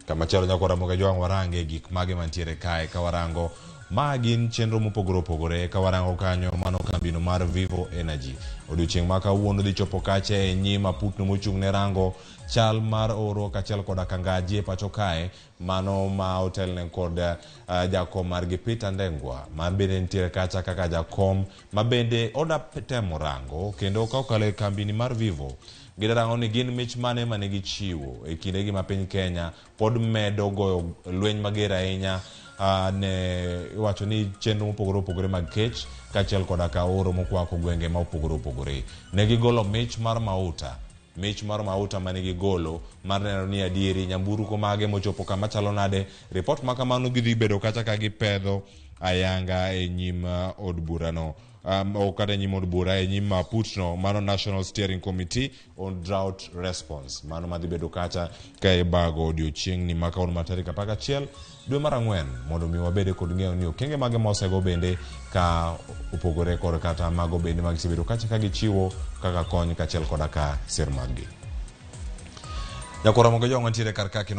Kamachielo nyakwa Ramogi Ajwang' warange gik mage mantiere kae ka warango ma gin chenro mopogore opogore ka warango kanyo mano kambino mar Vivo Energy. Odiochieng' ma kawuono dhi chopo kacha e nyim aputno mochung' ne rango chal mar oro kaachiel koda kangaji e pacho kae mano ma otelne kod jakom margi Peter Ndengwa ma bende nitiere kacha kaka jakom ma bende oda temo rango kendo ka okalo e kambini mar Vivo gidarango ni gin mich mane mane gichiwo e kindegi ma piny Kenya pod medo goyo lweny mager ahinya ne iwacho ni chenro mopogore opogore mag kech kaachiel koda ka oro mokwako gwenge ma opogore opogore. Ne gigolo mich mar mauta mich mar mauta mane gigolo mar neno ni adieri nyamburko mage mochopo kama chalo nade. Ripot ma kamano gidhi bedo kacha ka gipedho ayanga e nyim od burano ok kata e nyim od bura e nyim aputno mano National Steering Committee on Drought Response mano madhi bedo kacha ka ibago odiochieng'ni ma kawuono ma tarik 11 dwe mar ang'wen mondo mi wabede kod ng'eyo ni okenge mage mosego bende ka opogore kod kata mago bende ma gisebedo kacha ka gichiwo kaka kony kaachiel koda ka sir maggi. Nyakwar Ramogi Ojwang' wantiere kar ka kendo.